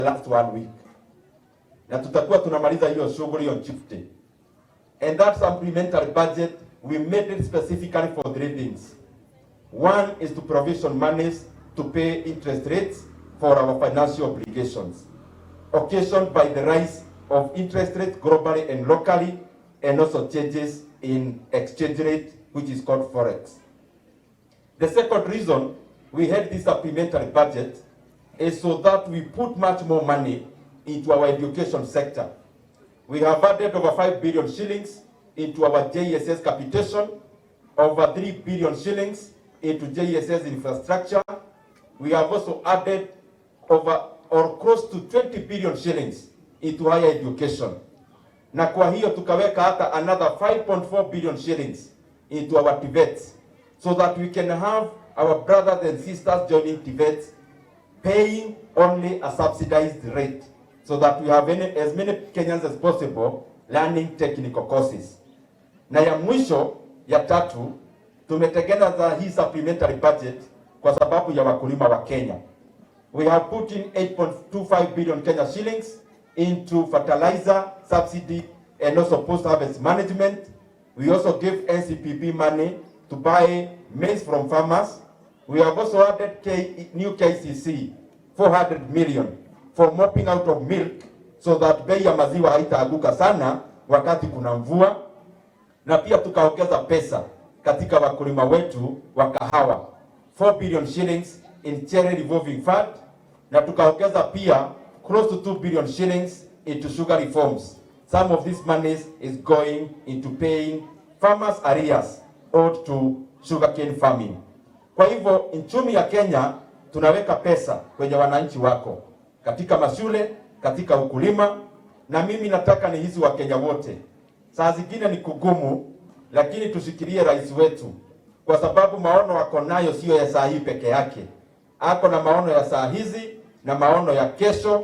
Last one week, na tutakuwa tunamaliza hiyo shughuli on Tuesday. And that supplementary budget, we made it specifically for three things. One is to provision monies to pay interest rates for our financial obligations occasioned by the rise of interest rates globally and locally, and also changes in exchange rate, which is called forex. The second reason we had this supplementary budget is so that we put much more money into our education sector. We have added over 5 billion shillings into our JSS capitation, over 3 billion shillings into JSS infrastructure. We have also added over or close to 20 billion shillings into higher education. Na kwa hiyo tukaweka hata another 5.4 billion shillings into our TVETs so that we can have our brothers and sisters joining TVETs paying only a subsidized rate so that we have as many Kenyans as possible learning technical courses. Na ya mwisho, ya tatu, tumetengeneza hii supplementary budget kwa sababu ya wakulima wa Kenya. We have put in 8.25 billion Kenya shillings into fertilizer subsidy and also post-harvest management. We also give NCPB money to buy maize from farmers. We have also added new KCC 400 million for mopping out of milk so that bei ya maziwa haitaanguka sana wakati kuna mvua, na pia tukaongeza pesa katika wakulima wetu wa kahawa, 4 billion shillings in Cherry Revolving Fund, na tukaongeza pia close to 2 billion shillings into sugar reforms. Some of this monies is going into paying farmers arrears owed to sugarcane farming. Kwa hivyo uchumi ya Kenya, tunaweka pesa kwenye wananchi wako katika mashule, katika ukulima, na mimi nataka nihisi Wakenya wote, saa zingine ni kugumu, lakini tushikilie rais wetu, kwa sababu maono ako nayo sio ya saa hii peke yake, ako na maono ya saa hizi na maono ya kesho.